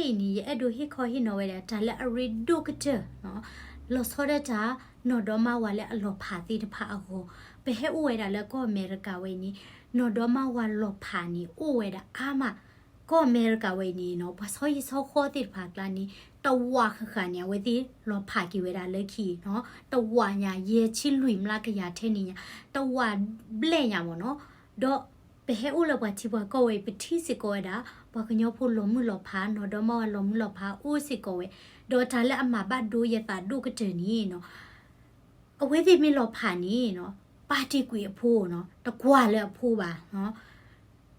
အံၤန့ၣ် ယအဲၣ်ဒိးဟ့ၣ်ခီဟ့ၣ်နီၤဝဲဒၣ် တၢ်လၢအရ့ဒိၣ်ကတၢၢ် လီၤဆီဒၣ်တၢ် နီၢ်ဒီမါဝၤလၢအလီၤဖးသ့ၣ်တဖၣ်အဂီၢ်, ပဟဲအိၣ်ဝဲဒၣ်လၢကီၢ်အမဲရကၤဝဲအံၤန့ၣ် နီၢ်ဒီမါဝၤလီၤဖးန့ၣ် အိၣ်ဝဲဒၣ်အါမး, ကီၢ်အမဲရကၤဝဲအံၤန့ၣ်နီၤ ပှၤဆီဟံၣ်ဆီဃီသ့ၣ်တဖၣ်အကျါန့ၣ် တဝာ်ဃၣ်ဃၣ်န့ၣ် အဝဲသ့ၣ်လီၤဖးက့ၤဝဲဒၣ်လၢခံနီၤ တဝာ်ညါ ယဲၢ်ဆံလွံၢ်မျးကယၤထဲန့ၣ်ညါ တဝာ်ဘျဲၣ်ညါမ့ၢ်နီၤ, ဒီးပဟဲအိၣ်လၢပှၤထံပှၤကီၢ်ဝဲအံၤ ပထံၣ်စ့ၢ်ကီးဝဲဒၣ် ပှၤကညီဖိလီၤမုၢ်လီၤဖး နီၢ်ဒီမါဝၤလီၤမုၢ်လီၤဖးအိၣ်စ့ၢ်ကီးဝဲ, ဒီးတၢ်လၢအမၤဘၣ်ဒိယသးဒိၣ်ကတၢၢ်န့ၣ်နီၤ အဝဲသ့ၣ်မ့ၢ်လီၤဖးန့ၣ်နီၤ ပာ်တ့ၢ်ကွံာ်အဖိနီၤ တကွၢ်လၢအဖိဘၣ်နီၤ,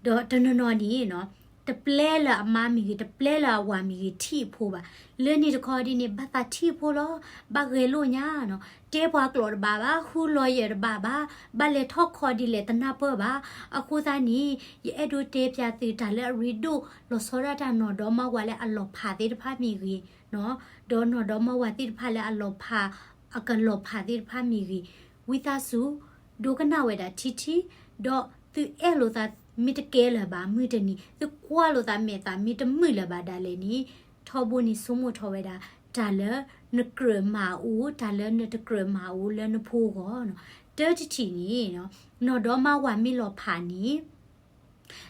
ဒီးတနီၤနီၤန့ၣ်နီၤ တပျဲလၢအမါမ့ၢ်ဂ့ၤ တပျဲလၢအဝၤမ့ၢ်ဂ့ၤ ထံၣ်အဖိဘၣ်, လၢန့ၣ်တခီဒ်န့ၣ် ဘၣ်သးထံၣ်အဖိလီၤ, ဘၣ်ဂဲၤလိာ်ညါနီၤ, တဲပှၤကျိာ်တဘၣ်ဘၣ်, ဃုလီၤယၢၤတဘၣ်ဘၣ်, ဘၣ်လဲၤထီၣ်ခီဒ်လဲၣ်တနၢ်ပၢၢ်ဘၣ်, အဃိသတးန့ၣ် ယအဲၣ်ဒိးတဲပျးသုတၢ်လၢအရ့ဒိၣ် လီၤဆီဒၣ်တၢ်နီၢ်ဒီမါဝၤလၢအလီၤဖးသ့ၣ်တဖၣ်မ့ၢ်ဂ့ၤနီၤ, ဒီးနီၢ်ဒီမါဝၤသ့ၣ်တဖၣ်လၢအလီၤဖး အကလီၤဖးသ့ၣ်တဖၣ်မ့ၢ်ဂ့ၤ, ဝံသးစူၤ ဒိကနၣ်ဝဲဒၣ်ထံထံ, ဒီးသုအဲၣ်လိာ်သးမ့ၢ်တကဲလၢၤဘၣ် မုၢ်တနံၤ သုကွၢ်လိာ်သးမဲာ်သးမ့ၢ်တမုာ်လၢၤဘၣ်ဒၣ်လဲာ်န့ၣ် ထီဘိန့ၣ်ဆိကမိၣ်ထီၣ်ဝဲဒၣ် တၢ်လၢနကြၢးမၤအူ တၢ်လၢနတကြၢးမၤအူလၢနဖိအဂီၢ်နီၤ, တၢတထံၣ်န့ၣ် နီၢ်ဒီမါဝၤမ့ၢ်လီၤဖးန့ၣ်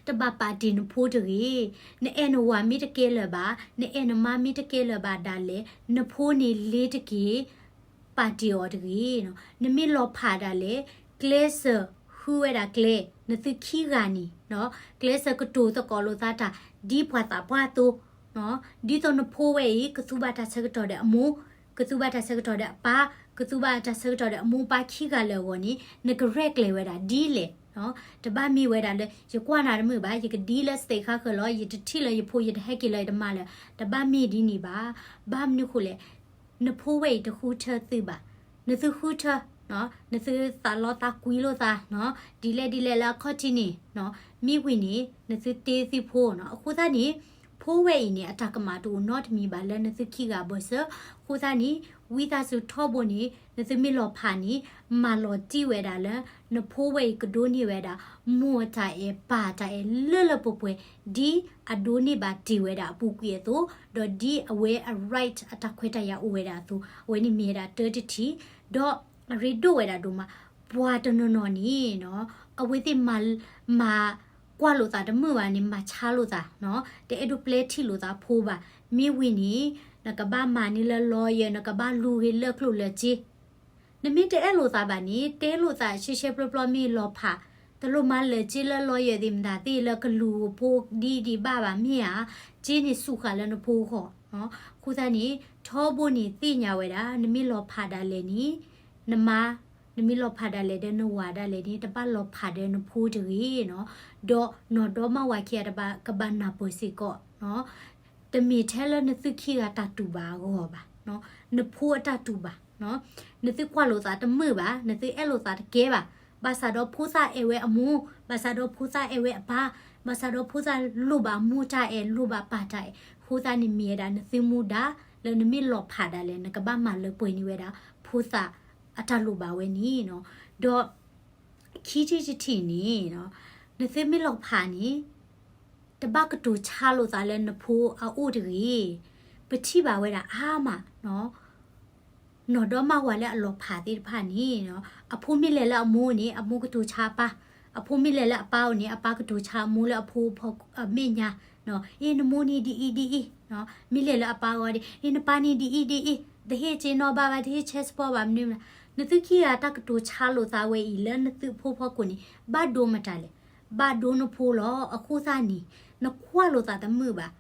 တဘၣ်ပာ်တ့ၢ်နဖိတဂ့ၤ, နအဲၣ်နဝၤမ့ၢ်တကဲလၢၤဘၣ်, နအဲၣ်နမါမ့ၢ်တကဲလၢၤဘၣ်ဒၣ်လဲာ် နဖိန့ၣ်လ့ၤတက့ၢ်, ပာ်တ့ၢ်အီၤတဂ့ၤနီၤ, နမ့ၢ်လီၤဖးဒၣ်လဲာ် ကျဲစၢၤဃုဝဲဒၣ်ကျဲ နသုခံဂၤန့ၣ်နီၤ, ကျဲစၢၤကတိၤသကိးလိာ်သးတၢ် ဒ်ပှၤသးပှၢ်အသိး ဒ်သိးနဖိဝဲအံၤ ကသူဘၣ်တၢ်ဆၢကတီၢ်ဒီးအမိၢ်, ကသူဘၣ်တၢ်ဆၢကတီၢ်ဒီးအပၢ်, ကသူဘၣ်တၢ်ဆၢကတီၢ်ဒီးအမိၢ်ပၢ်ခံဂၤလၢာ်အဂီၢ်န့ၣ် နကရဲၣ်ကျဲၤဝဲဒၣ်ဒ်လဲၣ်နီၤ, တဘၣ်မ့ၢ်ဝဲဒၣ်လၢ ယကွၢ်နၤတမုာ်ဘၣ်, ယကဒ်လၢ state ဃါဃၢၤလီၤ, ယတထံၣ်လၢယဖိ ယတဟဲက့ၤလၢယတမါလၢၤ, တဘၣ်မ့ၢ်ဒ်န့ၣ်ဘၣ်, ဘၣ်မနုၤဃိလဲၣ် နဖိဝဲအံၤတဃုထၢသုဘၣ်, နသုဃုထၢ, နသုသးလီသးကွံလိာ်သး, ဒ်လဲၣ်ဒ်လဲၣ်လၢအခီၣ်ထံးန့ၣ်, မ့ၢ်ဝံၤန့ၣ် နသုတ့သုဖိနီၤ, အဃိသတးန့ၣ် ဖိဝဲအံၤန့ၣ် အတၢ်ကမၣ်တအိၣ်နီတမံၤဘၣ်လၢနသုခံဂၤအဘၢၣ်စၢၤ, အဃိသတးန့ၣ် ဝံသးစူၤထီဘိန့ၣ် နသုမ့ၢ်လီၤဖးန့ၣ် မၤလီၤတံၢ်ဝဲဒၣ်လၢ နဖိဝဲအံၤကဒိးန့ၢ်ဝဲဒၣ် မိၢ်တၢ်အဲၣ်ပၢ်တၢ်အဲၣ်လၢလၢပှဲၤပှဲၤ ဒ်အဒိးန့ၢ်ဘၣ်တ့ၢ်ဝဲဒၣ်အပူၤကွံာ်အသိး, ဒီးဒ်အဝဲအ right အတၢ်ခွဲးတၢ်ယာ်အိၣ်ဝဲဒၣ်အသိး, အဝဲန့ၣ်မ့ၢ်ဝဲဒၣ်တၢတထံၣ်, ဒီးအရ့ဒိၣ်ဝဲဒၣ်ဒိၣ်မး, ပှၤတနီၤနီၤန့ၣ်နီၤ, အဝဲသ့ၣ်မၤကွၢ်လိာ်သးတမုာ်ဘၣ်န့ၣ် မၤဆါလိာ်သးနီၤ, တအဲၣ်ဒိးပျဲထံၣ်လိာ်သးဖိဘၣ်, မ့ၢ်ဝံၤန့ၣ် နကဘၣ်မၤန့ၢ်လၢ lawyer နကဘၣ်လူၤဂ့ၤလၢကျိၣ်လၢစ့ နမ့ၢ်တအဲၣ်လိာ်သးဘၣ်န့ၣ် တဲလိာ်သးရှဲရှဲပျီပျီမ့ၢ်လီၤဖး, တလိၣ်မၤလၢာ်စ့လၢ lawyer သ့ၣ်မတၤသ့ၣ်လၢကလူၤဖိဒ်ဒံးဘၣ်ဘၣ်မ့ၢ်ဧါ, စ့န့ၣ်စူးဃာ်လၢနဖိအဂီၢ်, အဃိသတးန့ၣ် ထီဘိန့ၣ်သ့ၣ်ညါဝဲဒၣ် နမ့ၢ်လီၤဖးဒၣ်လဲာ်န့ၣ် နမါ, နမ့ၢ်လီၤဖးဒၣ်လဲာ်ဒီးနဝၤဒၣ်လဲာ်န့ၣ် တဘၣ်လီၤဖးဒီးနဖိတဂ့ၤနီၤ, ဒီးနီၢ်ဒီမါဝၤခံဂၤတဘၣ်ကဘၣ်နၢ်ပၢၢ်စ့ၢ်ကီး တမ့ၢ်ထဲလၢနသုခံဂၤတၢ်တူၢ်ဘၣ်အဂီၢ်ဘၣ်, နဖိအတၢ်တူၢ်ဘၣ်, နသုကွၢ်လိာ်သးတမုာ်ဘၣ်, နသုအဲၣ်လိာ်သးတကဲဘၣ်, ဘၣ်ဆၣ်ဒီးဖိသၣ်အဲၣ်ဝဲအမိၢ်, ဘၣ်ဆၣ်ဒီးဖိသၣ်အဲၣ်ဝဲအပၢ်, ဘၣ်ဆၣ်ဒီးဖိသၣ်လိၣ်ဘၣ်မိၢ်တၢ်အဲၣ် လိၣ်ဘၣ်ပၢ်တၢ်အဲၣ်, အဃိသတးန့ၣ်မ့ၢ်ဝဲဒၣ်နသုမူဒါ လၢနမ့ၢ်လီၤဖးဒၣ်လဲာ် နကဘၣ်မၤလၢပှဲၤန့ၢ်ဝဲဒၣ် ဖိသၣ်အတၢ်လိၣ်ဘၣ်ဝဲန့ၣ်နီၤ, ဒီး ခံထံၣ်တထံၣ်န့ၣ် နသုမ့ၢ်လီၤဖးန့ၣ် တဘၣ်ကတိၤဆါလိာ်သးလၢနဖိအအိၣ်တဂ့ၤ. ပထံၣ်ဘၣ်ဝဲဒၣ်အါမး နီၢ်ဒီမါဝၤလၢအလီၤဖးသ့ၣ်တဖၣ်န့ၣ် အဖိမ့ၢ်လဲၤလၢအမိၢ်န့ၣ် အမိၢ်ကတိၤဆါအပၢ်, အဖိမ့ၢ်လဲၤလၢအပၢ်အိၣ်န့ၣ် အပၢ်ကတိၤဆါအမိၢ်လၢအဖိအမဲာ်ညါ, အ့ နမိၢ်န့ၣ်ဒ်အံၤဒ်အံၤ, မ့ၢ်လဲၤလၢအပၢ်အဂီၢ်ဒီး အ့ နပၢ်န့ၣ်ဒ်အံၤဒ်အံၤ, တဟ့ၣ်စ့နီၣ်ဘၣ်ဘၣ်, တဟ့ၣ် passport ဘၣ်မနုၤမနုၤ, နသုခံဂၤတၢ်ကတိၤဆါလိာ်သးဝဲအံၤလၢနသုဖိဖီခိၣ်န့ၣ် ဘၣ်ဒိမတၤလဲၣ်, ဘၣ်ဒိနဖိလီၤ. အဃိသတးန့ၣ် နကွၢ်လိာ်သးတမုာ်ဘၣ်,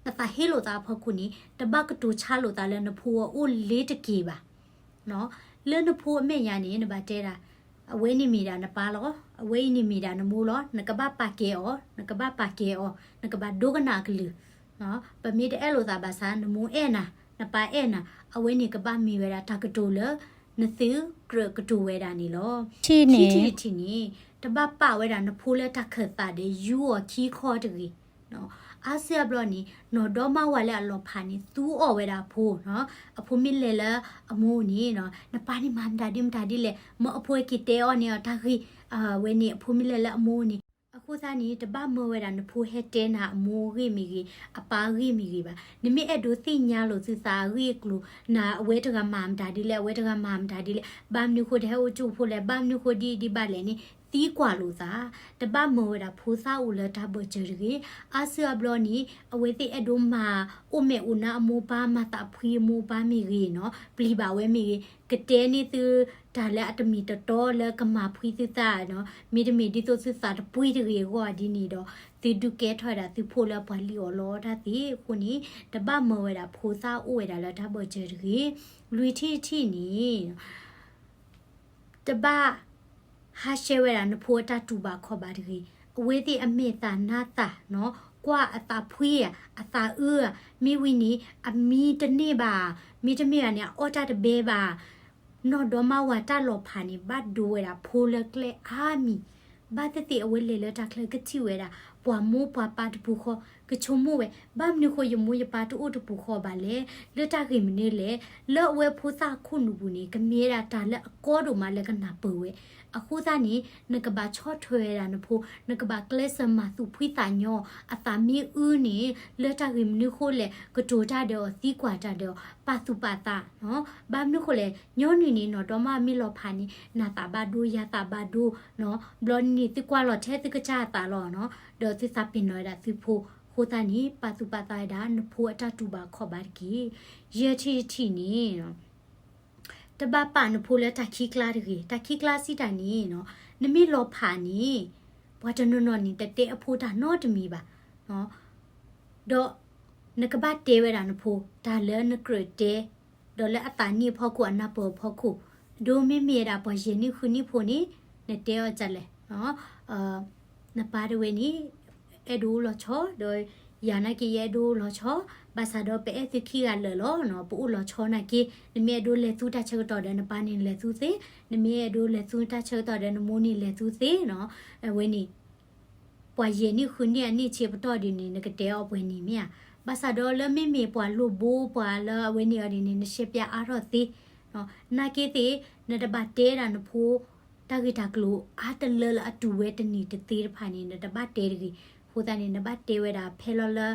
နသးဟ့လိာ်သးအဖီခိၣ်န့ၣ် တဘၣ်ကတိၤဆါလိာ်သးလၢနဖိအအိၣ်လ့ၤတက့ၢ်ဘၣ်. လၢနဖိအမဲာ်ညါန့ၣ် နဘၣ်တဲဒၣ် အဝဲန့ၣ်မ့ၢ်ဒၣ်နပၢ်လီၤ, အဝဲအံၤန့ၣ်မ့ၢ်ဒၣ်နမိၢ်လီၤ, နကဘၣ်ပာ်ကဲအီၤ, နကဘၣ်ပာ်ကဲအီၤ, နကဘၣ်ဒိကနၣ်အကလုၢ်. ပမ့ၢ်တအဲၣ်လိာ်သးဘၣ်ဆၣ် နမိၢ်အဲၣ်နၤ, နပၢ်အဲၣ်နၤ, အဝဲန့ၣ်ကဘၣ်မ့ၢ်ဝဲဒၣ်တၢ်ကတိၤလၢ နသုကြၢးကတိၤဝဲဒၣ်န့ၣ်လီၤ. ခံထံၣ်တထံၣ်န့ၣ် တဘၣ်ပာ်ဝဲဒၣ်နဖိလၢတၢ်ခၢၣ်သးဒီးယူအီၤခံခီတဂ့ၤ. အါစုအါဘျီန့ၣ် နီၢ်ဒီမါဝၤလၢအလီၤဖးန့ၣ် သူအီၣ်ဝဲဒၣ်အဖိ, အဖိမ့ၢ်လဲၤလၢအမိၢ်န့ၣ် နပၢ်န့ၣ်မၤမတၤဒ်မတၤဒ်လဲၣ်, မ်အဖိက့ၤတဲအီၤန့ၣ်အတၢ်ဂ့ၢ်, အဝဲန့ၣ် အဖိမ့ၢ်လဲၤလၢအမိၢ်န့ၣ်, အ အဃိသတးန့ၣ် တဘၣ်မၢဝဲဒၣ်နဖိဟဲတဲနၤအမိၢ်အဂ့ၢ်မ့ၢ်ဂ့ၤ, အပၢ်အဂ့ၢ်မ့ၢ်ဂ့ၤဘၣ်. နမ့ၢ်အဲၣ်ဒိးသ့ၣ်ညါလိာ်သုသးအဂ့ၢ်အကျိၤ, နအဝဲတဂၤမၤမတၤဒ်လဲၣ်, အဝဲတဂၤမၤမတၤဒ်လဲၣ်, ဘၣ်မနုၤဃိတဟဲအိၣ်ကၠိဖိလဲၣ်, ဘၣ်မနုၤဃိဒ်အံၤဒ်ဘၣ်လဲၣ်န့ၣ် သံကွၢ်လိာ်သး. တဘၣ်မၢဝဲဒၣ်ဖိသၣ်အိၣ်လၢတၢ်ဘၢၣ်စၢၤတဂ့ၤ. အါစုအါဘျီန့ၣ် အဝဲသ့ၣ်အဲၣ်ဒိးမၤအိၣ်မဲာ်အိၣ်နါအမိၢ်ပၢ်, မၤသးဖှံအမိၢ်ပၢ်မ့ၢ်ဂ့ၤနီၤ, ပျံၤဘၣ်ဝဲမ့ၢ်ဂ့ၤ, ကတဲန့ၢ်သုတၢ်လၢအတမ့ၢ်တတီလၢကမၤဖှံသုသးနီၤ, မ့တမ့ၢ်ဒ်သိးသုသးတပှံတဂ့ၤအဂီၢ်ဒ်န့ၣ်ဒီး သုဒုးကဲထီၣ်ဝဲဒၣ်သုဖိလၢပှၤလံၣ်အီၣ်လီအီၣ်တၢ်သ့အဃိန့ၣ် တဘၣ်မၢဝဲဒၣ်ဖိသၣ်အိၣ်ဝဲဒၣ်လၢတၢ်ဘၢၣ်စၢၤတဂ့ၤ. လွံၢ်ထံၣ်တထံၣ်န့ၣ် တဘၣ်ဟးဆှဲးဝဲဒၣ်နဖိအတၢ်တူၢ်ဘၣ်ခီၣ်ဘၣ်တဂ့ၤ. အဝဲသ့ၣ်အမဲာ်သၣ်နါသၣ်နီၤ, ကွၢ်အသးဖှံဧါ, အသးအၢဧါ, မ့ၢ်ဝံၤန့ၣ် အမံတန့ၢ်ဘၣ်, မ့တမ့ၢ်ဘၣ်န့ၣ် အအီၣ်တၢ်တဘဲဘၣ်. နီၢ်ဒီမါဝၤတၢ်လီၤဖးန့ၣ် ဘၣ်ဒိဝဲဒၣ်ဖိလၢကျဲအါမံၤ, ဘၣ်သ့ၣ်သ့ၣ်အဝဲလဲၤလၢတၢ်ချၢကထံၣ်ဝဲဒၣ် ပှၤမိၢ်ပှၤပၢ်တပူၤဃီ, ကဆိကမိၣ်ဝဲ ဘၣ်မနုၤဃိယမိၢ်ယပၢ်တအိၣ်တပူၤဃီဘၣ်လဲၣ်, လၢတၢ်ဂ့ၢ်မနုၤလဲၣ်, လၢအဝဲဖိသၣ်အခိၣ်နူာ်ပူၤန့ၣ် ကမ့ၢ်ဝဲဒၣ်တၢ်လၢအကီဒိၣ်မးလၢကနၢ်ပၢၢ်ဝဲ. အဃိသတးန့ၣ် နကဘၣ်ဆီၣ်ထွဲဝဲဒၣ်နဖိ, နကဘၣ်ကျဲးစၢးမၤသူၣ်ဖှံသးညီ, အသးမ့ၢ်အုၣ်န့ၣ် လၢတၢ်ဂ့ၢ်မနုၤဃိလဲၣ် ကတိၤတၢ်ဒီးအီၤ, သံကွၢ်တၢ်ဒီးအီၤ, ပာ်သူၣ်ပာ်သး, ဘၣ်မနုၤဃိလဲၣ် ညီနုၢ်န့ၣ် နီၢ်ဒီမါမ့ၢ်လီၤဖးန့ၣ် နၤသးဘၣ်ဒိ ယၤသးဘၣ်ဒိ, ဘျီန့ၣ် သုကွၢ်လီၤထဲသုကစၢ်အသးလီၤ, ဒီးသုသးပ့ၤနီၣ်ဝဲဒၣ်သုဖိ. အဃိသတးန့ၣ် ပာ်သူၣ်ပာ်သးဝဲဒၣ်နဖိအတၢ်တူၢ်ဘၣ်ခီၣ်ဘၣ်တက့ၢ်. ယဲၢ်ထံၣ်တထံၣ်န့ၣ် တဘၣ်ပာ်နဖိလၢတၢ်ခံးကျါတဂ့ၤ. တၢ်ခံးကျါစံးတၢ်န့ၣ် နမ့ၢ်လီၤဖးန့ၣ် ပှၤတနီၤနီၤန့ၣ် တတဲအဖိတၢ်နီတမံၤဘၣ်, ဒီးနကဘၣ်တဲဝဲဒၣ်နဖိ တၢ်လၢနကြၢးတဲ, ဒီးလၢအသးနံၣ်အဖီခိၣ် အနၢ်ပၢၢ်အဖီခိၣ်, ဒိမ့မ့ၢ်ဝဲဒၣ်ပှၤယဲၢ်နံၣ်ဃုနံၣ်ဖိန့ၣ် နတဲအီၤဒ်လဲၣ် နပၢ်တဝဲန့ၣ် အဲၣ်ဒိးအိၣ်လီၤဆီ, ဒီးယၤနာ်က့ ယအဲၣ်ဒိးအိၣ်လီၤဆီ, ဘၣ်ဆၣ်ဒီးပအဲၣ်သုခံဂၤလၢာ်လီၤ, ပအိၣ်လီၤဆီနာ်က့, နမ့ၢ်အဲၣ်ဒိးလဲၤသူတၢ်ဆၢကတီၢ်ဒီးနပၢ်န့ၣ်လဲၤသူသ့, နမ့ၢ်အဲၣ်ဒိးလဲၤသူတၢ်ဆၢကတီၢ်ဒီးနမိၢ်န့ၣ်လဲၤသူသ့နီၤ, အဝဲန့ၣ် ပှၤယဲၢ်နံၣ်ဃုနံၣ်အနံၣ်ဆံးပတီၢ်ဒ်န့ၣ် နကတဲအီၤပှဲၤန့ၣ်မ့ၢ်ဧါ. ဘၣ်ဆၣ်ဒီးလၢမ့မ့ၢ်ပှၤလိၣ်ဘိပှၤလၢအဝဲန့ၣ်အီၤဒ်န့ၣ် နရှဲပၠါအါထီၣ်သ့, နာ်က့သ့ၣ် နတဘၣ်တဲဒၣ်နဖိ တၢ်ဂ့ၢ်တၢ်ကျိၤအါတလၢလၢအတူၢ်ဝဲတနံၤတသ့တဖၣ်န့ၣ် နတဘၣ်တဲတဂ့ၤ. အဃိသတးန့ၣ် နဘၣ်တဲဝဲဒၣ်ဖဲလီၤလၢ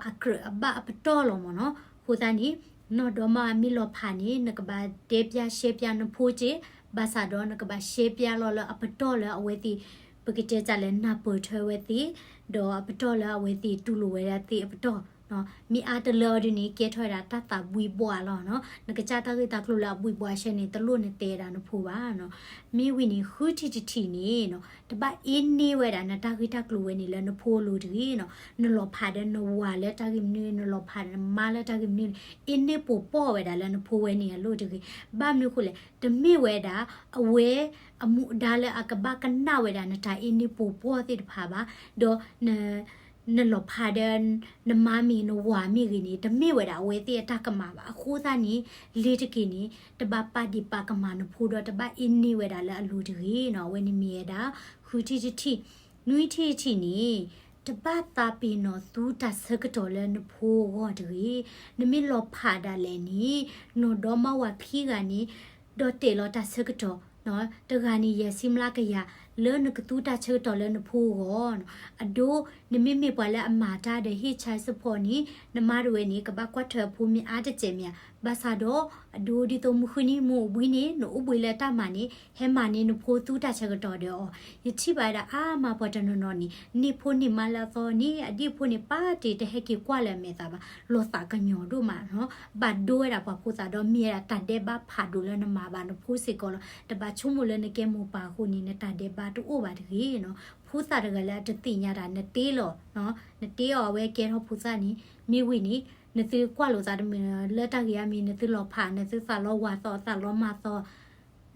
အကြၢးအဘၣ်အပတီၢ်လီၤမ့ၢ်နီၤ. အဃိသတးန့ၣ် နီၢ်ဒီမါမ့ၢ်လီၤဖးန့ၣ် နကဘၣ်တဲပၠါရှဲပၠါနဖိက့ၢ်, ဘၣ်ဆၣ်ဒီးနကဘၣ်ရှဲပၠါလီၤလၢအပတီၢ်လၢအဝဲသ့ၣ် ပကတဲတၢ်လဲၣ် နၢ်ပၢၢ်ထွဲဝဲသ့ၣ်, ဒီးအပတီၢ်လၢအဝဲသ့ၣ်တူၢ်လိာ်ဝဲဒၣ်သ့ၣ်အပတီၢ်, မ့ၢ်အါတလၢအီၤဒ်န့ၣ် ကဲထီၣ်ဝဲဒၣ်တၢ်သးဘှံးဘှးလီၤနီၤ. နကစၢ်တၢ်ဂ့ၢ်တၢ်ကျိၤလၢအဘှံးဘှးဆၢန့ၣ် တလိၣ်နတဲဒၣ်နဖိဘၣ်နီၤ. မ့ၢ်ဝံၤန့ၣ် ဃုထံၣ်တထံၣ်န့ၣ်နီၤ တဘၣ်အ့န့ၢ်ဝဲဒၣ်နတၢ်ဂ့ၢ်တၢ်ကျိၤဝဲန့ၣ်လၢနဖိအလိၤတဂ့ၤနီၤ. နလီၤဖးဒီးနဝၤလၢတၢ်ဂ့ၢ်မနုၤ, နလီၤဖးဒီးနမါလၢတၢ်ဂ့ၢ်မနုၤန့ၣ် အ့န့ၢ်ပိာ်ပီၢ်ဝဲဒၣ်လၢနဖိဝဲန့ၣ်အလိၤတဂ့ၤ. ဘၣ်မနုၤဃိလဲၣ်, တမ့ၢ်ဝဲဒၣ် အဝဲ အမူဒါလၢအကဘၣ်ကနၣ်ဝဲဒၣ်နတၢ်အ့န့ၢ်ပိာ်ပီၢ်သ့ၣ်တဖၣ်ဘၣ်. ဒီး နလီၤဖးဒီး နမါမ့ၢ်နဝၤမ့ၢ်ဂ့ၤန့ၣ် တမ့ၢ်ဝဲဒၣ်အဝဲသ့ၣ်အတၢ်ကမၣ်ဘၣ်. အဃိသတးန့ၣ် လ့ၤတက့ၢ်န့ၣ် တဘၣ်ပာ်ဒံးပာ်ကမၣ်နဖိဒီး တဘၣ်အ့န့ၢ်ဝဲဒၣ်လၢအလိၤတဂ့ၤနီၤ. အဝဲန့ၣ်မ့ၢ်ဝဲဒၣ် ဃုထံၣ်တထံၣ်, နွံထံၣ်တထံၣ်န့ၣ် တဘၣ်သးပ့ၤနီၣ်သူတၢ်ဆၢကတီၢ်လၢနဖိအဂီၢ်တဂ့ၤ. နမ့ၢ်လီၤဖးဒၣ်လဲာ်န့ၣ် နီၢ်ဒီမါဝၤခံဂၤန့ၣ် ဒီးတဲာ်လီၤတၢ်ဆၢကတီၢ် တဂၤန့ၣ် ယဲၢ်ဆံမျးကယၤ လၢနကသူတၢ်ဆၢကတီၢ်လၢနဖိအဂီၢ်နီၤ. အဒိ နမ့မ့ၢ်ပှၤလၢအမၤတၢ်ဒီးဟ့ၣ် child support န့ၣ် နမါတဝဲန့ၣ် ကဘၣ်ကွၢ်ထွဲအဖိမ့ၢ်အါတစဲးမ့ၢ်ဧါ. ဘၣ်ဆၣ်ဒီး အဒိဒ်သိးမုၢ်ဃုနံၤမုၢ်အိၣ်ဘှံးန့ၣ် နအိၣ်ဘှံးလၢတၢ်မၤန့ၣ် ဟဲမၤန့ၢ်နဖိသူတၢ်ဆၢကတီၢ်ဒီးအီၤ. ယထံၣ်ဘၣ်ဝဲဒၣ်အါမးပှၤတနီၤနီၤန့ၣ် န့ၢ်ဖိန့ၢ်မါလၢအသီန့ၣ် အဒံၣ်အဖိန့ၣ် ပာ်တ့ၢ်တဟဲက့ၤကွၢ်လၢအမဲာ်သးဘၣ် လီၤသးကညီၤဒိၣ်မးနီၤ. ဘၣ်ဒိဝဲဒၣ်ပှၤဖိသၣ်ဒီးမ့ၢ်ဝဲဒၣ်တၢ်ဒဲးဘးဖးဒိၣ်လၢနမၤဘၣ် နဖိစ့ၢ်ကီးလီၤ. တဘၣ်ဆိကမိၣ်လၢနကဲမိၢ်ပၢ်အဃိန့ၣ် နတၢ်ဒဲးဘးတအိၣ်ဘၣ်တဂ့ၤနီၤ. ဖိသၣ်တဂၤလၢအတသ့ၣ်ညါတၢ် နတ့လီၤ နတ့အီၤအဝဲကဲထီၣ်ဖိသၣ်န့ၣ် မ့ၢ်ဝံၤန့ၣ် နသုကွၢ်လိာ်သးတမုာ်လၢတၢ်ဂ့ၢ်အါမံၤ နသုလီၤဖး နသုသးလီဝၤသီ သးလီမၤသီ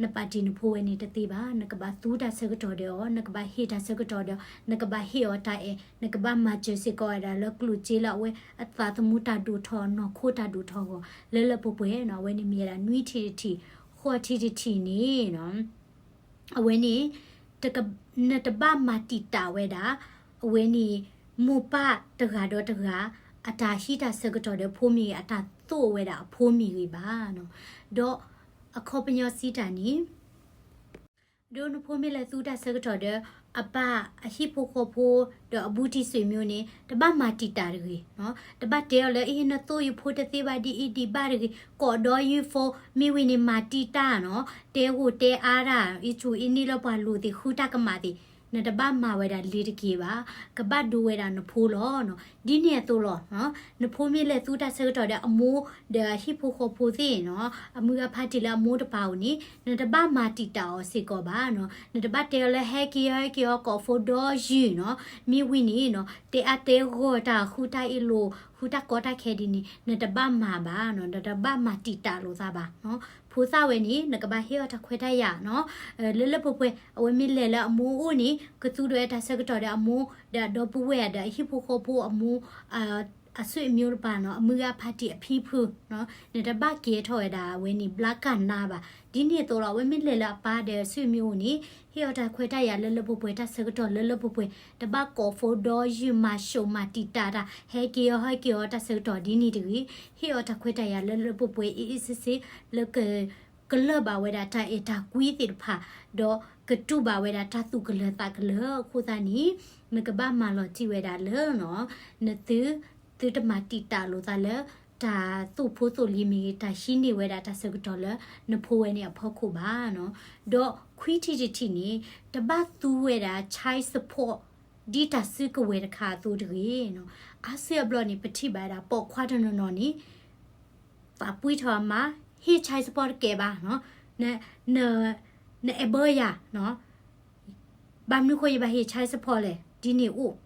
နပာ်တ့ၢ်နဖိဝဲန့ၣ်တသ့ဘၣ်. နကဘၣ်သူတၢ်ဆၢကတီၢ်ဒီးအီၤ နကဘၣ်ဟ့ၣ်တၢ်ဆၢကတီၢ်ဒီး နကဘၣ်ဟ့ၣ်အီၤတၢ်အဲၣ် နကဘၣ်မၤစၢၤစ့ၢ်ကီးဝဲဒၣ်လၢကျိၣ်စ့လၢအဝဲအသးသမူတၢ်ဒိၣ်ထီၣ် နီၢ်ခိတၢ်ဒိၣ်ထီၣ်အဂီၢ် လၢလၢပှဲၤပှဲၤနီၤ. အဝဲန့ၣ်မ့ၢ်ဝဲဒၣ်နွံထံၣ်တထံၣ်. ဃိးထံၣ်တထံၣ်န့ၣ်နီၤ အဝဲန့ၣ် တက နတဘၣ်မၤတံာ်တာ်ဝဲဒၣ် အဝဲန့ၣ် မိၢ်ပၢ်တဂၤဒီးတဂၤ အတၢ်ဟံးတၢ်ဆၢကတီၢ်ဒီးဖိမ့ၢ်ဂ့ၤ အတၢ်သိၣ်ဝဲဒၣ်အဖိမ့ၢ်ဂ့ၤဘၣ်နီၤ. ဒီးအခီပညီစံးတၢ်န့ၣ် ဒ်နဖိမ့ၢ်လဲၤသူတၢ်ဆၢကတီၢ်ဒီး အပၢ်အဟံၣ်ဖိဃီဖိ ဒီးအဘူးတံၢ်ဆွေမျိုးန့ၣ် တဘၣ်မၤတံာ်တာ်တဂ့ၤနီၤ. တဘၣ်တဲအီၤလၢ အ့ နသိၣ်ယဖိတသ့ဘၣ်ဒ်အံၤဒံးဘၣ်တဂ့ၤ, ကိးဒီးယုၢ်ဖိ မ့ၢ်ဝံၤန့ၣ်မၤတံာ်တာ်နီၤ, တဲဂိာ်တဲအါတၢ် အ့ၣ်ဆူၣ်အ့ၣ်န့ၢ်လၢပှၤလိၤသ့ၣ် ဃုတၢ်ကမၣ်သ့ၣ်, နတဘၣ်မၤဝဲဒၣ်လ့ၤတက့ၢ်ဘၣ်. ကဘၣ်ဒိဝဲဒၣ်နဖိလီၤနီၤ. ဒ်န့ၣ်အသိးလီၤ, နဖိမ့ၢ်လဲၤသူတၢ်ဆၢကတီၢ်ဒီးအမိၢ် ဒီးအဟံၣ်ဖိဃီဖိသ့ၣ်နီၤ, အမုၢ်ဂၤဖါတံၢ်လၢအမိၢ်တပၤဧိၤန့ၣ် နတဘၣ်မၤတံာ်တာ်အီၤစ့ၢ်ကီးဘၣ်နီၤ. နတဘၣ်တဲအီၤလၢ ဟဲက့ၤအီၤ ဟဲက့ၤအီၤ ကိးဖိဒီးယုၢ်နီၤ, မ့ၢ်ဝံၤန့ၣ်နီၤ တဲအါတဲဂီၢ်တၢ် ဃုတၢ်အ့ၣ်လိာ် ဃုတၢ်ကီတၢ်ခဲဒ်န့ၣ် နတဘၣ်မၤဘၣ်နီၤ, နတဘၣ်မၤတံာ်တာ်လိာ်သးဘၣ်နီၤ. ဖိသၣ်ဝဲန့ၣ် နကဘၣ်ဟ့ၣ်အီၤတၢ်ခွဲးတၢ်ယာ်နီၤ, လၢလၢပှဲၤပှဲၤ အဝဲမ့ၢ်လဲၤလၢအမိၢ်အိၣ်န့ၣ် ကသူဒီးတၢ်ဆၢကတီၢ်ဒီးအမိၢ် ဒီးအဒီပုၢ်ဝဲၢ်ဒီးအဟံၣ်ဖိဃီဖိအမိၢ် အဆွေမျိုးတပၤနီၤ, အမုၢ်ဂၤဖါတံၢ်အဖံဖုနီၤ, နတဘၣ်ကဲထီၣ်ဝဲဒၣ်အဝဲန့ၣ် ဘျါကနါဘၣ်. ဒ်န့ၣ်အသိးလီၤ, အဝဲမ့ၢ်လဲၤလၢအပၢ်ဒီးဆွေမျိုးအိၣ်န့ၣ် ဟ့ၣ်အီၤတၢ်ခွဲးတၢ်ယာ်လၢလၢပှဲၤပှဲၤ တၢ်ဆၢကတီၢ်လၢလၢပှဲၤပှဲၤ, တဘၣ်ကိးဖိဒီးယုၢ်မၤၡိးမၤတံာ်တာ်တၢ် ဟဲက့ၤအီၤ ဟဲက့ၤအီၤ တၢ်ဆၢကတီၢ်ဒ်န့ၣ်တဂ့ၤ. ဟ့ၣ်အီၤတၢ်ခွဲးတၢ်ယာ်လၢလၢပှဲၤပှဲၤ အ့ၣ်အ့ၣ်ဆ့ဆ့ လၢက ကလၢာ်ဘၣ်ဝဲဒၣ်တၢ်အဲၣ်တၢ်ကွံသ့ၣ်တဖၣ်, ဒီးကတူၢ်ဘၣ်ဝဲဒၣ်တၢ်သူၣ်ကလၢၤသးကလၢၤအဃိသတးန့ၣ်, နကဘၣ်မၤလီၤတံၢ်ဝဲဒၣ်လၢနီၤ, နသု သုတမၤတံာ်တာ်လိာ်သးလၢ တၢ်သိၣ်ဖိသိၣ်လံၤမ့ၢ်ဂ့ၤ တၢ်ဟံးန့ၢ်ဝဲဒၣ်တၢ်ဆၢကတီၢ်လၢနဖိဝဲန့ၣ်အဖီခိၣ်ဘၣ်နီၤ. ဒီးခွံထံၣ်တထံၣ်န့ၣ် တဘၣ်သူဝဲဒၣ် child support ဒ်တၢ်စုကဝဲၤတခါအသိးတဂ့ၤနီၤ. အါစုအါဘျီန့ၣ် ပထံၣ်ဘၣ်ဝဲဒၣ်ပိာ်ခွါတနီၤနီၤန့ၣ် သးပှံၢ်ထီၣ်အမါ ဟ့ၣ် child support တကဲဘၣ်နီၤ, န နအဲၣ်ဘၢယၤနီၤ, ဘၣ်မနုၤဃိယဘၣ်ဟ့ၣ် child support လဲၣ် ဒ်န့ၣ်အိၣ်.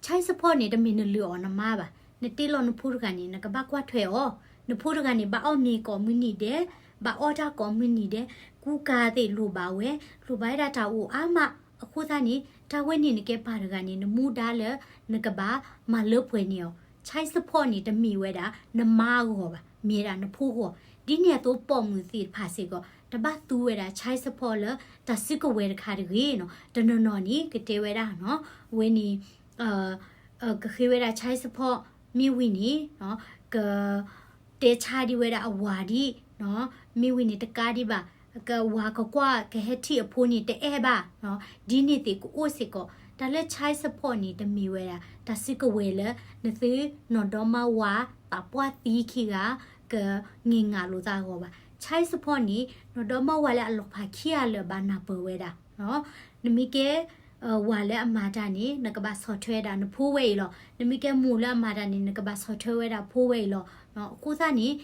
child support န့ၣ် တမ့ၢ်နလုၢ်အီၣ်နမါဘၣ်. နတ့လီၤနဖိတဂၤန့ၣ် နကဘၣ်ကွၢ်ထွဲအီၤ. နဖိတဂၤန့ၣ် ဘၣ်အီၣ်မ့ၤကိးမုၢ်နံၤဒဲး, ဘၣ်အီၣ်တၢ်ကိးမုၢ်နံၤဒဲး, ကူကၤသ့ၣ်လိၣ်ဘၣ်ဝဲ, လိၣ်ဘၣ်ဝဲဒၣ်တၢ်အိၣ်အါမး. အဃိသတးန့ၣ် တၢ်ဝဲန့ၣ်နကဲပၢ်တဂၤန့ၣ် နမူဒါလၢ နကဘၣ်မၤလၢပှဲၤန့ၢ်အီၤ. child support န့ၣ် တမ့ၢ်ဝဲဒၣ်နမါအဂီၢ်ဘၣ်, မ့ၢ်ဝဲဒၣ်နဖိအဂီၢ်. ဒ်န့ၣ်အသိးပိာ်မုၣ်သ့ၣ်တဖၣ်စ့ၢ်ကီး တဘၣ်သူဝဲဒၣ် child support လၢတၢ်စုကဝဲၤတခါတဂ့ၤနီၤ. တနီၤနီၤန့ၣ် ကတဲဝဲဒၣ်နီၤ, အဝဲန့ၣ် ကဃ့ဝဲဒၣ် child support မ့ၢ်ဝံၤန့ၣ် က တဲဆါဒံးဝဲဒၣ်အဝၤဒံး, မ့ၢ်ဝံၤန့ၣ်တကးဒံးဘၣ်, ကဝၤကကွၢ်ကဟဲထံၣ်အဖိန့ၣ်တအဲၣ်ဘၣ်, ဒ်န့ၣ်သ့ၣ်ကအိၣ်စ့ၢ်ကီး. တၢ်လၢ child support န့ၣ် တမ့ၢ်ဝဲဒၣ် တၢ်စုကဝဲၤလၢ နသုနီၢ်ဒီမါဝၤ သးပှၢ်သံခံဂၤ ကငဲၢ်ငါလိာ်သးအဂီၢ်ဘၣ်. child support န့ၣ် နီၢ်ဒီမါဝၤလၢအလီၤဖးခံဂၤလၢာ်ဘၣ်နၢ်ပၢၢ်ဝဲဒၣ် နမ့ၢ်ကဲ ဝၤလၢအမၤတၢ်န့ၣ် နကဘၣ်ဆီၣ်ထွဲဝဲဒၣ်နဖိဝဲအံၤလီၤ. နမ့ၢ်ကဲမိၢ်လၢအမၤတၢ်န့ၣ် နကဘၣ်ဆီၣ်ထွဲဝဲဒၣ်ဖိဝဲအံၤလီၤ. အဃိသတးန့ၣ်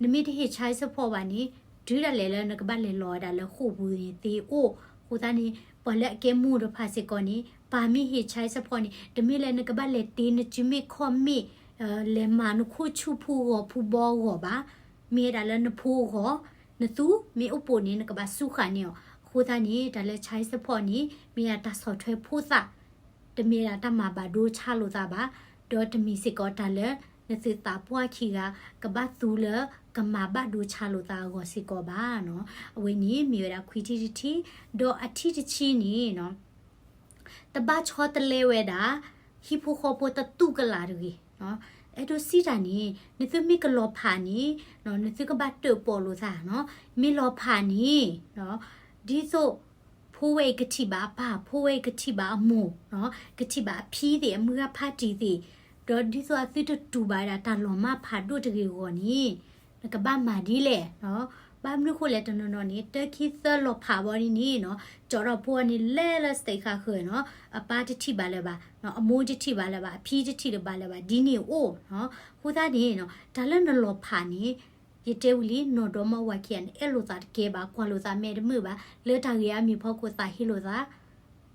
နမ့ၢ်တဟ့ၣ် child support ဘၣ်န့ၣ် တုၤဒၣ်လဲာ်လၢနကဘၣ်လဲၤလီၤဝဲဒၣ်လၢဃိာ်ပူၤန့ၣ်သ့အိၣ်. အဃိသတးန့ၣ် ပှၤလၢအကဲမိၢ်တဖၣ်စ့ၢ်ကီးန့ၣ် ပၢ်မ့ၢ်ဟ့ၣ် child support န့ၣ် တမ့ၢ်လၢနကဘၣ်လဲၤတ့နစုမ့ၢ်ခီၣ်မ့ၢ် လဲၤမၤနခိၣ်ဆူၣ်ဖူဂီၤဖူဘီအဂီၢ်ဘၣ်. မ့ၢ်ဝဲဒၣ်လၢနဖိအဂီၢ်, နသူမ့ၢ်အိၣ်ပိာ်န့ၣ် နကဘၣ်စူၢ်ဃာ်န့ၢ်အီၤ. အဃိသတးန့ၣ် တၢ်လၢ child support န့ၣ် မ့ၢ်ဒၣ်တၢ်ဆီၣ်ထွဲဖိသၣ်, တမ့ၢ်ဒၣ်တၢ်မၤဘၣ်ဒိဆါလိာ်သးဘၣ်, ဒီးတမ့ၢ်စ့ၢ်ကီးတၢ်လၢ နသုသးပှၢ်ခံဂၤ ကဘၣ်သူလၢကမၤဘၣ်ဒိဆါလိာ်သးအဂီၢ်စ့ၢ်ကီးဘၣ်နီၤ. အဝဲန့ၣ်မ့ၢ်ဝဲဒၣ်ခွံထံၣ်တထံၣ်, ဒီးအထံၣ်တထံၣ်န့ၣ် တဘၣ်ဆီတလဲဝဲဒၣ် ဟံၣ်ဖိဃီဖိတတူၢ်ကလာ်တဂ့ၤ. အဲၣ်ဒိးစံးတၢ်န့ၣ် နသုမ့ၢ်ကလီၤဖးန့ၣ် နသုကဘၣ်တၢၣ်ပီၣ်လိာ်သးနီၤ. မ့ၢ်လီၤဖးန့ၣ် ဒ်သိး ဖိဝဲအံၤကထံၣ်ဘၣ်အပၢ်, ဖိဝဲအံၤကထံၣ်ဘၣ်အမိၢ်, ကထံၣ်ဘၣ်အဖံသ့ၣ်, အမုၢ်ဂၤဖါတံၢ်သ့ၣ်, ဒီးဒ်သိးအသုတတူၢ်ဘၣ်ဝဲဒၣ်တၢ်လီၤမၢ်ဖးဒိၣ်တဂ့ၤအဂီၢ်န့ၣ် နကဘၣ်မၤဒ်လဲၣ်. ဘၣ်မနုၤဃိလဲၣ် တနီၤနီၤန့ၣ် တၢခံသၢလီၤဖးဘီဒ်န့ၣ်နီၤ, ကၠီထီၣ်ဖိန့ၣ် လဲၤလၢ state ဃၣ်ဃၢၤနီၤ, အပၢ်တထံၣ်ဘၣ်လၢၤဘၣ်, အမိၢ်တထံၣ်ဘၣ်လၢၤဘၣ်, အဖံတထံၣ်လၢၤဘၣ်လၢၤဘၣ် ဒ်န့ၣ်အိၣ်. အဃိသတးန့ၣ် တၢ်လၢနလီၤဖးန့ၣ် ယတဲဝံၤလံ နီၢ်ဒီမါဝၤခံဂၤန့ၣ် အဲၣ်လိာ်သးတကဲဘၣ်, ကွၢ်လိာ်သးမဲာ်တမုာ်ဘၣ်, လၢတၢ်ဂ့ၢ်အါမံၤဖီခိၣ်သးဟ့လိာ်သး,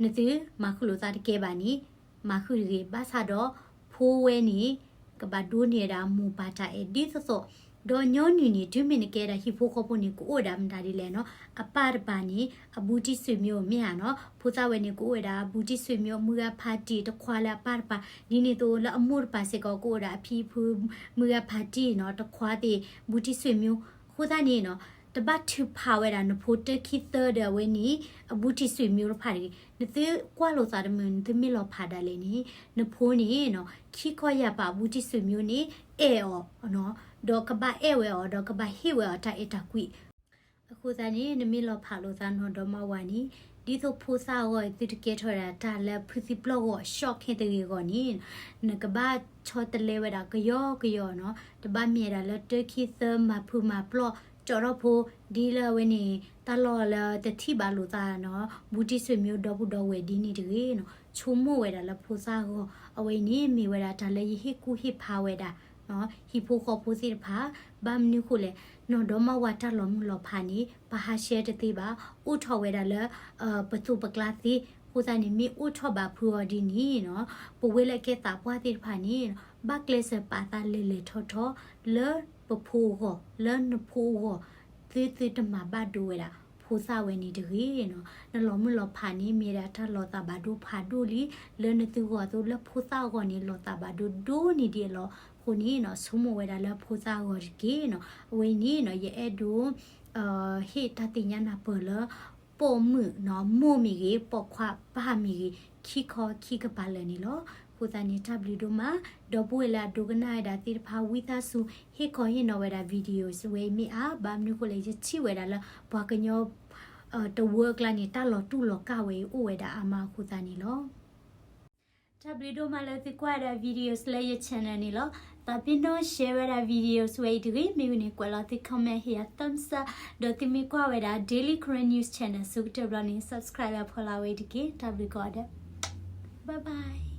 နသုမၤဃုာ်လိာ်သးတကဲဘၣ်န့ၣ် မၤဃုာ်တဂ့ၤ. ဘၣ်ဆၣ်ဒီး ဖိဝဲန့ၣ် ကဘၣ်ဒိန့ၢ်ဝဲဒၣ်မိၢ်ပၢ်တၢ်အဲၣ်ဒ်သိးသိး, ဒီးညီနုၢ်န့ၣ် တုၤမ့ၢ်နကဲဒၣ်ဟံၣ်ဖိဃီဖိန့ၣ် ကအိၣ်ဝဲဒၣ်မတၤဒ်လဲၣ်နီၤ, အပၢ်တပၤန့ၣ် အဘူးတံၢ်ဆွေမျိုးမ့ၢ်ဧါနီၤ, ဖိသၣ်ဝဲန့ၣ် ကအိၣ်ဝဲဒၣ်အဘူးတံၢ်ဆွေမျိုး မုၢ်ဂၤဖါတံၢ်တခွါလၢအပၢ်တပၤ, ဒ်န့ၣ်အသိးလၢအမိၢ်တပၤစ့ၢ်ကီး ကအိၣ်ဝဲဒၣ်အဖံအဖု မုၢ်ဂၤဖါတံၢ်နီၤ တခွါသ့ၣ် ဘူးတံၢ်ဆွေမျိုး. အဃိသတးန့ၣ်နီၤ တဘၣ်ထုးဖးဝဲဒၣ်နဖိတၢခံသၢဒီးအဝဲန့ၣ် အဘူးတံၢ်ဆွေမျိုးတဖၣ်တဂ့ၤ. နသုကွၢ်လိာ်သးတမုာ် နသုမ့ၢ်လီၤဖးဒၣ်လဲာ်န့ၣ် နဖိန့ၣ်နီၤ ခံခီယၢ်ပာ်အဘူးတံၢ်ဆွေမျိုးန့ၣ် အဲၣ်အီၤနီၤ, ဒီးကဘၣ်အဲၣ်ဝဲအီၤ ဒီးကဘၣ်ဟ့ၣ်ဝဲအီၤတၢ်အဲၣ်တၢ်ကွံ. အဃိသတးန့ၣ် နမ့ၢ်လီၤဖးလိာ်သးနီၢ်ဒီမါဝၤန့ၣ် ဒ်သိးဖိသၣ်အဂီၢ် သုတကဲထီၣ်ဝဲဒၣ်တၢ်လၢဖုသံပျီၢ်ဂီၤ shock ခဲတဂ့ၤအဂီၢ်န့ၣ်, နကဘၣ်ဆီတလဲဝဲဒၣ်ကယီကယီနီၤ, တဘၣ်မ့ၢ်ဒၣ်လၢတၢ်ခံသၢမၤဖုးမၤပျီၢ် ကၠီထီၣ်ဖိ ဒ်လၢအဝဲန့ၣ် တၢ်လီၢ်လၢတထံၣ်ဘၣ်လိာ်သးနီၤ, ဘူးတံၢ်ဆွေမျိုးဒီပုၢ်ဒီဝဲၢ်ဒ်န့ၣ်တဂ့ၤနီၤ, ဆိကမိၣ်ဝဲဒၣ်လၢဖိသၣ်အဂီၢ်, အဝဲအံၤန့ၣ်မ့ၢ်ဝဲဒၣ်တၢ်လၢယဟ့ၣ်ကူၣ်ဟ့ၣ်ဖးဝဲဒၣ် ဟံၣ်ဖိဃီဖိသ့ၣ်တဖၣ်, ဘၣ်မနုၤဃိလဲၣ်, နီၢ်ဒီမါဝၤတၢ်လီၤမုၢ်လီၤဖးန့ၣ် ပဟး share တသ့ဘၣ်, အိၣ်ထီၣ်ဝဲဒၣ်လၢ ပသိးပကျါသ့, အဃိသတးန့ၣ် မ့ၢ်အိၣ်ထီၣ်ဘၣ်ဖုးအီၤဒ်န့ၣ်နီၤ, ပဝဲလၢကဲသးပှၢ်သ့ၣ်တဖၣ်န့ၣ် ဘၣ်ကျဲးစၢးပာ်သးလဲၤလဲၤထီၣ်ထီၣ် လၢပဖိအဂီၢ်, လၢနဖိအဂီၢ်, သုသုတမၤဘၣ်ဒိဝဲဒၣ် ဖိသၣ်ဝဲန့ၣ်တဂ့ၤနီၤ, နလီၤမုၢ်လီၤဖးန့ၣ် မ့ၢ်ဒၣ်တၢ်လီၤသးဘၣ်ဒိဖးဒိၣ်လံ, လၢနသုဂီၢ်အသိး လၢဖိသၣ်အဂီၢ်န့ၣ် လီၤသးဘၣ်ဒိဒိၣ်န့ၢ်ဒံးအလီၢ်, အဃိန့ၣ်နီၤ ဆိကမိၣ်ဝဲဒၣ်လၢဖိသၣ်အဂီၢ်တက့ၢ်နီၤ, အဝဲအံၤန့ၣ်နီၤ ယအဲၣ်ဒိး ဟ့ၣ်တၢ်သ့ၣ်ညါနၢ်ပၢၢ်လၢ ပိာ်မုၣ်နီၤ မိၢ်မ့ၢ်ဂ့ၤ ပိာ်ခွါပၢ်မ့ၢ်ဂ့ၤ ခံခီခံကပၤလၢာ်န့ၣ်လီၤ. အဃိသတးန့ၣ် တၢ်ဘျုးဒိၣ်မး, ဒီပုၢ်ဝဲၢ်လၢအဒိကနၣ်ဝဲဒၣ်သ့ၣ်တဖၣ် ဝံသးစူၤ ဟ့ၣ်ခီဟ့ၣ်နီၤဝဲဒၣ် videos ဝဲအံၤမ့ၢ်အါ, ဘၣ်မနုၤဃိလဲၣ် ယထံၣ်ဝဲဒၣ်လၢ ပှၤကညီ တဝၢအကျါန့ၣ် တၢ်လီၤတူၢ်လီၤကၢ်ဝဲအံၤအိၣ်ဝဲဒၣ်အါမးအဃိသတးန့ၣ်လီၤ. တၢ်ဘျုးဒိၣ်မးလၢသုကွၢ်ဝဲဒၣ် videos လၢယ channel န့ၣ်လီၤ. သးပ့ၤနီၣ် share ဝဲဒၣ် videos ဝဲအံၤတဂ့ၤ, မ့ၢ်ဝံၤန့ၣ် ကွဲးလီၤသု comment ဟ့ၣ်ယၤ thumbs up, ဒီးသုမ့ၢ်ကွၢ်ဝဲဒၣ် Daily Karen News Channel ဆၢကတီၢ်ဘျီန့ၣ် subscribe လၢဖီလာ်ဝဲအံၤတက့ၢ်. တၢ်ဘျုးကိးဂၤဒဲး, bye bye.